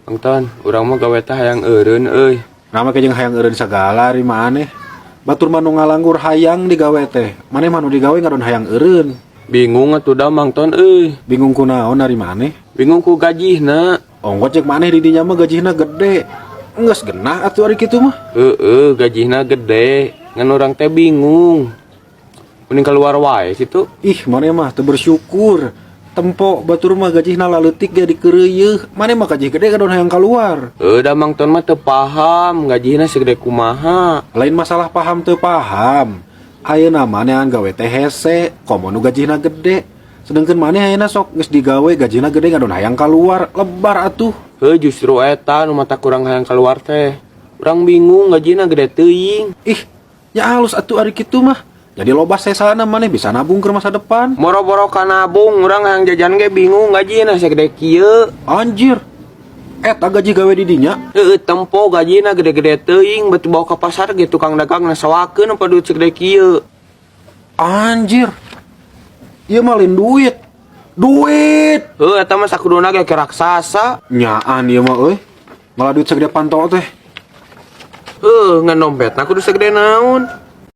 Mang Ton, urang mah gawe teh hayang eureun euy. Naha make jeung hayang eureun sagala ari maneh? Batur mah nu ngalanggur hayang digawe teh. Maneh mah nu digawe ngadon hayang eureun. Bingung atuh da, Mang Ton euy. Bingung kunaon ari maneh? Bingung ku gajihna. Ongkoh cek maneh di dinya mah gajihna gede. Enggeus genah atuh ari kitu mah. Heeh, gajihna gede. Ngan urang teh bingung. Mending keluar wae situ. Ih, maneh mah teu bersyukur. Tempo batur mah gajihna laleutik ge dikeureuyeun. Maneh mah gaji gede ngadon hayang keluar. Heuh, da Mang Ton mah teu paham gajihna segede kumaha. Lain masalah paham teu paham. Ayeuna mah neangan gawe teh hese, komo nu gajihna gede. Sedangkan maneh ayeuna sok geus digawe gajihna gede ngadon hayang keluar, lebar atuh. Heuh, justru eta nu matak urang hayang keluar teh. Urang bingung gajihna gede teuing. Ih, ya halus atuh ari kitu mah. Jadi loba sesana maneh bisa nabung ke masa depan. Boro-boro ka nabung, urang hayang jajan ge bingung gajihna segede kieu. Anjir. Eta gaji gawe di dinya. Heuh, tempo gajihna gede-gede teuing, batu bawa ke pasar ge tukang dagang nasawakeun apa duit segede kieu. Anjir. Ieu mah lain duit. Duit. Heuh, eta mah sakuduna ge ke raksasa. Nyaan ieu mah euy. Malah duit segede panto teh. Heuh, ngan dompetna kudu segede naon.